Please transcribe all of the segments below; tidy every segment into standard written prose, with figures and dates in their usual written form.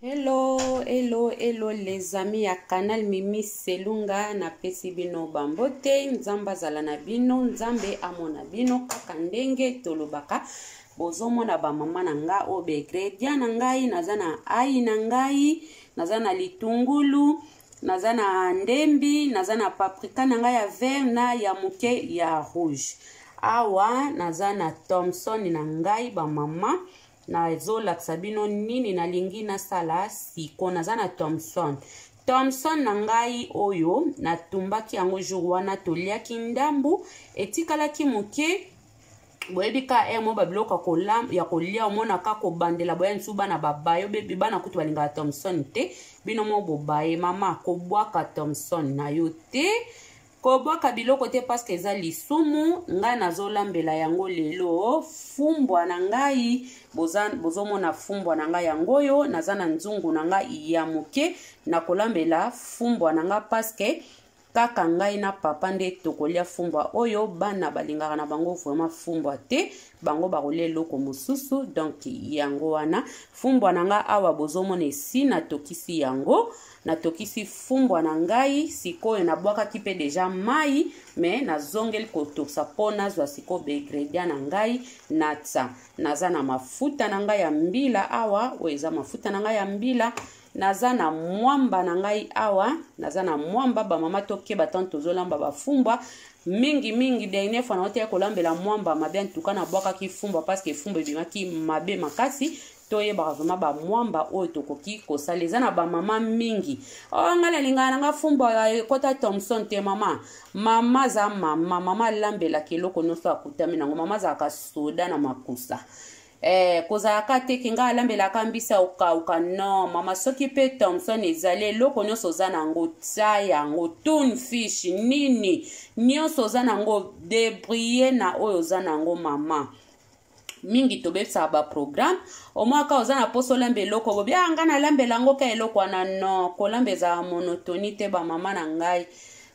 Hello, hello, hello les amis ya Canal Mimi Selunga, napesi bino bambote, Nzambe azala na bino, Nzambe amona bino kaka ndenge tolobaka. Bozomona ba mama na nga oyo ba ingredient na ngai, naza na ayi na ngai, naza na litungulu, naza na ndembi, naza na paprika na ngai ya vert na ya moke ya rouge. Awa naza na Thomson na ngai ba mama. Nazolakisa bino nini nalingi nasala siko. Naza na Thomson. Thomson na ngai oyo natumbaki yango jour wana, toliaki ndambu etikalaki moke. Boyebi ka mo babiloko ya kolia, omonaka kobandela boya nsu bana babayo bebi, bana kutu balingaka Thomson te. Bino mo bobaye mama, kobwaka Thomson na yo te, kobwaka biloko te parce que eza lisumu. Ngai nazolambela yango lelo fumbwa na ngai. Bozomona fumbwa na ngai yango oyo, naza na nzungu na ngai ya moke, nakolambela fumbwa na ngai parce que kaka ngai na papa nde tokolia fumbwa oyo. Bana balingaka na bango vraiment fumbwa te, bango bakolia eloko mosusu. Donc yango wana fumbwa na ngai awa bozomona esi natokisi yango, natokisi fumbwa na ngai. Sikoyo nabwakaki mpe deja mai, me nazongeli kotokisa mpo nazwa sikoyo ba ingredient na ngai natsa. Naza na mafuta na ngai ya mbila awa, oyo eza mafuta na ngai ya mbila. Naza na mwamba na ngai awa, naza na mwamba. Bamama tokeba tanto tozolamba bafumbwa mingi mingi. Dernière fois naoteya kolambela mwamba mabe, en tout cas nabwakaki fumbwa parce que fumbwa ebimaki mabe makasi. Toyebaka vraiment bamwamba oyo tokoki kosala. Eza na bamama mingi oyo, oh, ngai nalingaka nanga fumbwa ekota Thomson te. Mama, mama aza mama, mama alambelaka eloko nyonso akutami nango. Mama azalaka soda na makusa. Kozalaka te ke ngai alambelaka mbisi okauka. Non mama, soki mpe Thomson ezali, eloko nyonso oza nango tia yango, tune fish nini nyonso oza nango, débrouille na oyo oza nango. Mama mingi tobebisaka baprogramme. Omwaka oza na poso olamba eloko bobi, ah, ngai nalambela yango ka eloko wana. Non, kolamba ezala monotonie te bamama na ngai,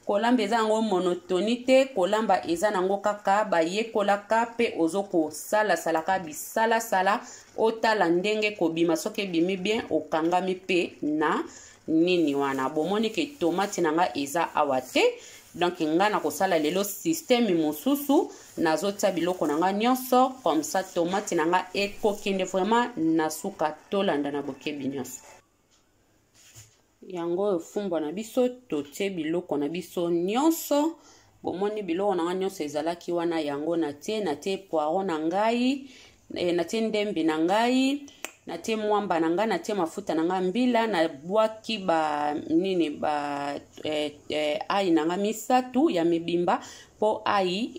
kolamba eza yango monotonie te. Kolamba eza nango kaka bayekolaka mpe ozokosalasalaka bisalasala, otala ndenge kobima. Soki ebimi bien, okangami mpe na nini wana. Bomoni ke tomate na ngai eza awa te, donc ngai nakosala lelo système mosusu, nazotia biloko na ngai nyonso comme ça tomate na ngai ekokende vraiment na suka. Tolanda na bokebi nyonso. Yango oyo fumbwa na biso, totie biloko na biso nyonso. Bomoni biloko na ngai nyonso ezalaki wana, yango natie. Natie poireau na ngai, natie ndembi na ngai, natie mwamba na ngai, natie mafuta na ngai mbila, nabwaki ba nini ba ai na ngai misatu ya mibimba mpo ai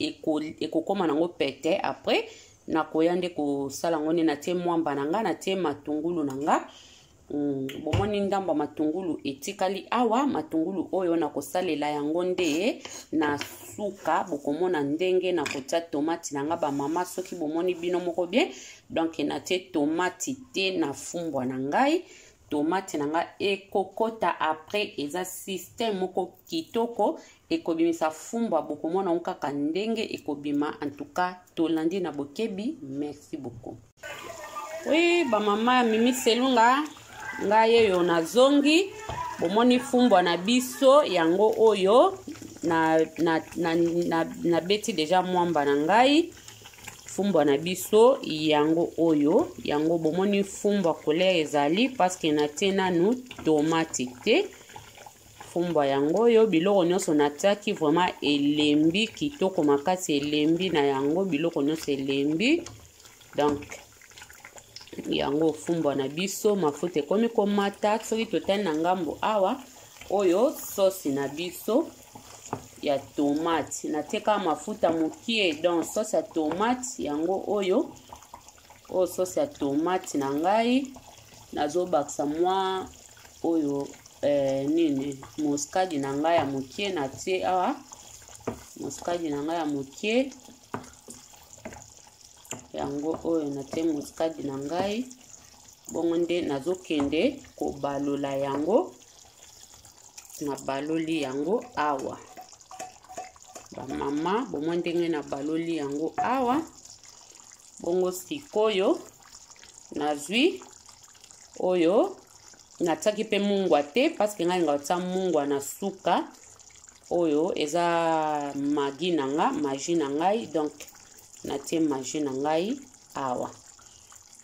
ekokóma nango pete. Après nakoya nde kosala yango nde natie mwamba na ngai, natie matungulu na ngai. Bomoni ndambo ya matungulu etikali awa. Matungulu oyo nakosalela yango nde na suka. Bokomona ndenge nakotia tomati na nga bamama, soki bomoni bino moko bien. Donc natie tomati te na fumbwa na ngai, tomate na ngai ekokota après. Eza système moko kitoko, ekobimisa fumbwa, bokomona ngo kaka ndenge ekobima. En tout cas tolandi na bokebi, merci beaucoup. Oui, bamama ya Mimi Selunga, ngai oyo nazongi. Bomoni fumbwa na biso yango oyo, nabeti na, na, na, na deja mwamba na ngai. Fumbwa na biso yango oyo, yango bomoni fumbwa couleur ezali parce que natie nanu tomate te. Fumbwa yango oyo, biloko nyonso natiaki vraiment elembi kitoko makasi, elembi na yango, biloko nyonso elembi. Donc yango fumbwa na biso, mafuta ekomi komata. Soki totali na ngambo awa, oyo sauce na biso ya tomate, natieka mafuta mokie. Donc sauce ya tomate yango oyo, oyo sauce ya tomate na ngai, nazobakisa mwa oyo nini muscade na ngai ya mokie. Natie awa muscade na ngai ya mokie, yango oyo natie muscade na ngai. Bongo nde nazokende kobalola yango, nabaloli yango awa bamama. Bomoi ndenge nabaloli yango awa. Bongo sikoyo nazwi oyo. Natiaki mpe mungwa te parce que ngai nga tia mungwa na suka. Oyo eza magi na nga, magie na ngai. Donc natie magie na ngai awa.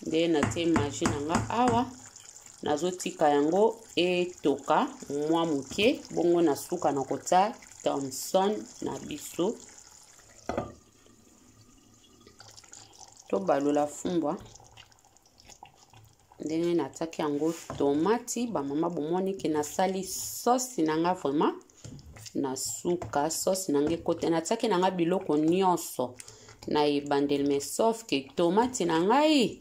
Nde natie magie na nga awa, nazotika yango etoka mwa moke, bongo na suka na kotia Thomson na biso. Tobalola fumbwa ndenge natiaki yango tomati. Bamama, bomoni ke nasali sauce na nga vraiment na suka. Sauce na nga ekote, natiaki na nga biloko nyonso na ebandeli, mais sauf ke tomati na ngai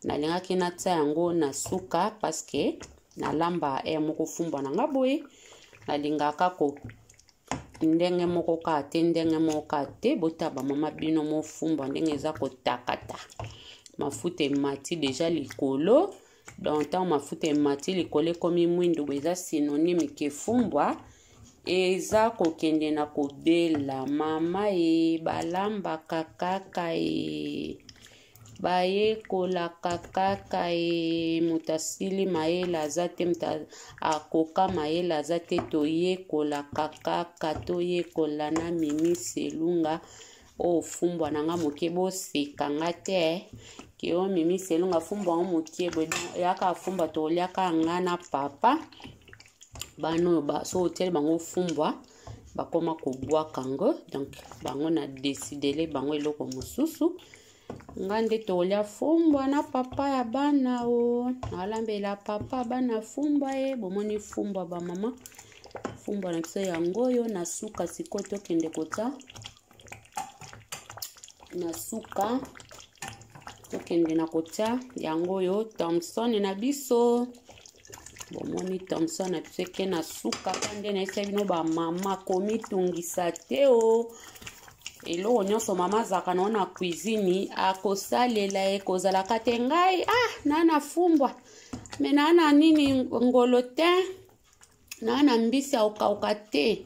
nalingaki natia yango na suka, parce que nalamba aire moko fumbwa na nga boye, nalingaka ko ndenge moko kaka te, ndenge moko kaka te. Botala bamama, bino mofumbwa ndenge eza kotakata, mafuta emati deja likolo. Donc ntango mafuta emati likolo, ekomi mwindu boye, eza synonyme ke fumbwa eza kokende na kobela. Mama e, balambaka kaka e, bayekolaka kaka e. Moto asili mayele aza te, moto akoka mayele aza te. Toyekolaka kaka, toyekola na Mimi Selunga. Oyo fumbwa na nga moke, boseka nga te ke oyo Mimi Selunga fumbwa yango moke boye. Eyaka fumbwa toliaka nga na papa. Bana oyo so otieli bango fumbwa, bakoma kobwaka yango. Donc bango na décidele bango eloko mosusu. Nga nde tolia fumbwa na papa ya bana. O nalambela papa bana fumbwa ye. Bomoni fumbwa, bamama, fumbwa na biso yango oyo na suka. Sikoyo tokende kotia na suka, tokende na kotia yango oyo Thomson na biso. Bomoni Thomson na biso eke na suka. Ka nde nayebisa bino bamama, komitungisa te o. Eloko nyonso mama azalaka nango na cuisine, akosalela ye. Kozalaka te ngai ah naa na fumbwa me naa na nini ngolo te, naa na mbisi ya kokauka te.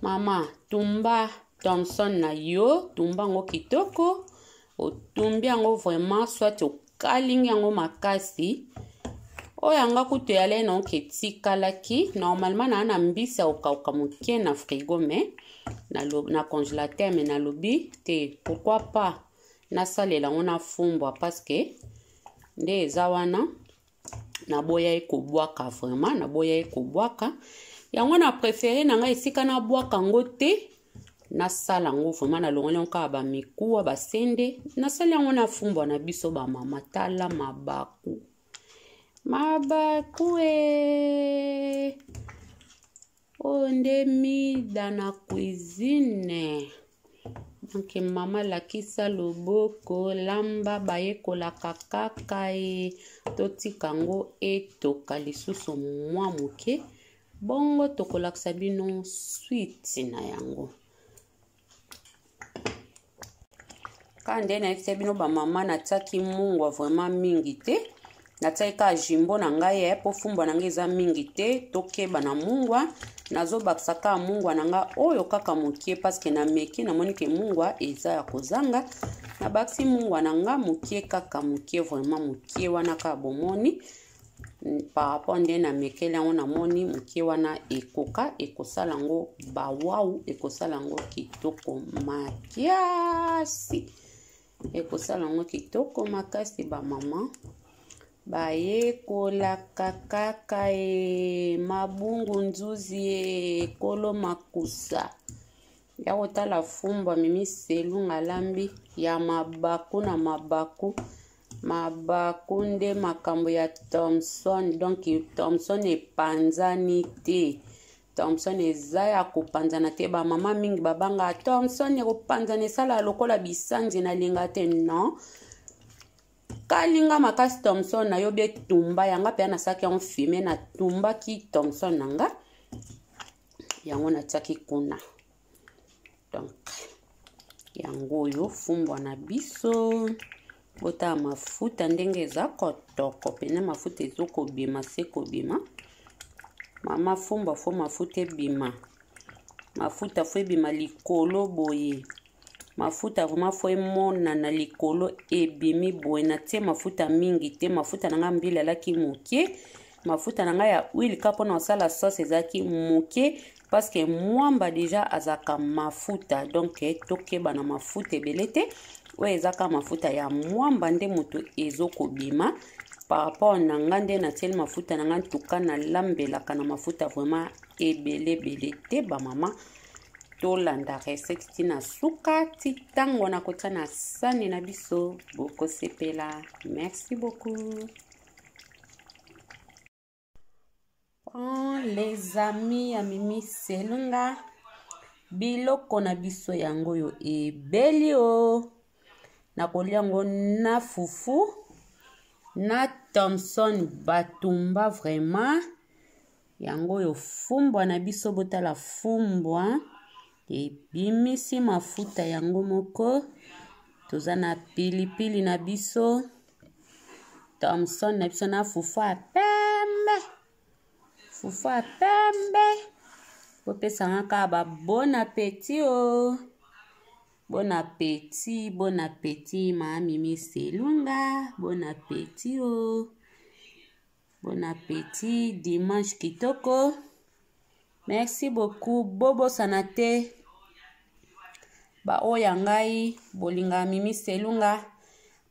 Mama, tumba Thomson na yo, tumba yango kitoko. Otumbi yango vraiment, soit okalingi yango makasi. Oyo yanga kutu eyalai nango etikalaki. Normalement naa na mbisi ya kokauka moke na frigo, mais na congélateur, mais nalobi te, pourquoi pas nasalela yango na fumbwa, parce que nde eza wana naboya ye kobwaka. Vraiment naboya ye kobwaka yango. Na préféré na ngai, esika nabwaka yango te, nasala yango vraiment. Nalongoli yango kaka bamikuwa basende, nasali yango na fumbwa na biso. Bamama, tala mabaku, mabaku e oyo nde mida na cuisine. Donc mama, lakisa loboko, lamba, bayekolaka kaka e. Totika yango etoka lisusu mwa moke, bongo tokolakisa bino suite na yango. Kaka nde nayebisa bino bamama, natiaki mungwa vraiment mingi te. Natiaki kaka jimbo na ngai ye, mpo fumbwa na ngai eza mingi te. Tokeba na mungwa. Nazobakisa kaka mungwa na ngai oyo kaka moke, parce que nameki, namoni ke mungwa eza ya kozanga. Nabakisi mungwa na nga moke, kaka moke, vraiment moke wana kaka. Bomoni par rapport nde namekeli yango, namoni moke wana ekoka, ekosala yango bawau, ekosala yango kitoko makasi, ekosala yango kitoko makasi. Bamama, bayekolaka kaka e. Mabungu nzuzi e, ekolo makusa ya kotala fumbwa Mimi Selunga alambi ya mabaku na mabaku. Mabaku nde makambo ya Thomson. Donc Thomson epanzani te, Thomson eza ya kopanzana te. Bamama mingi babanga Thomson ekopanzana, esala lokola bisanzi, nalinga te. Non, kalinga makasi Thomson nayobi etumba yanga mpe nasalaki yango fume. Natumbaki Thomson na nga yango, natiaki kuna. Donc yango oyo fumbwa na biso. Botala mafuta ndenge eza kotoko pene, mafuta ezokobima se kobima. Mama, fumbwa faut mafuta ebima, mafuta faut ebima likolo boye. Mafuta vraiment faut emonana likolo, ebimi boye. Natie mafuta mingi te, mafuta na nga mbila alaki moke. Mafuta na ngai ya huile ka mpona kosala sauce ezalaki moke parce que mwamba deja azalaka mafuta, donc tokeba na mafuta ebele te. Oyo eza kaka mafuta ya mwamba nde moto ezokobima par rapport na nga nde natieli mafuta na nga. Ntuka nalambelaka na mafuta vraiment ebele ebele te. Bamama, tolanda recette ti na suka, ti ntango na kotia na sani na biso, bokosepela. Merci beaucoup. Bon, les amis ya Mimi Selunga, biloko na biso yango oyo ebeli o nakolia yango na fufu na Thomson batumba. Vraiment, yango oyo fumbwa na biso. Botala fumbwa ebimisi mafuta yango moko. Toza na pilipili na biso, Thomson na biso na fufu ya pembe, fufu ya pembe. Bopesanga kaka ba bon appétit o, bon appétit, bon appétit. Ma Mimi Selunga, bon appétit o, bon appétit, dimanche kitoko. Merci beaucoup. Bobosana te, baoyo ya ngai bolingaka Mimi Selunga,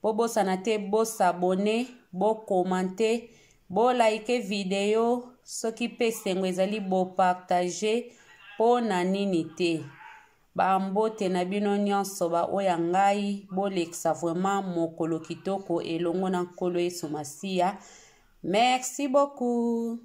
bobosana te bos'abonner, bocommenter, bolike video. Soki mpe esengo ezali, bopartager. Mpo na nini te? Bambote na bino nyonso, baoyo ya ngai. Bolekisa vraiment mokolo kitoko elongo na Nkolo Yesu Masiya. Merci beaucoup.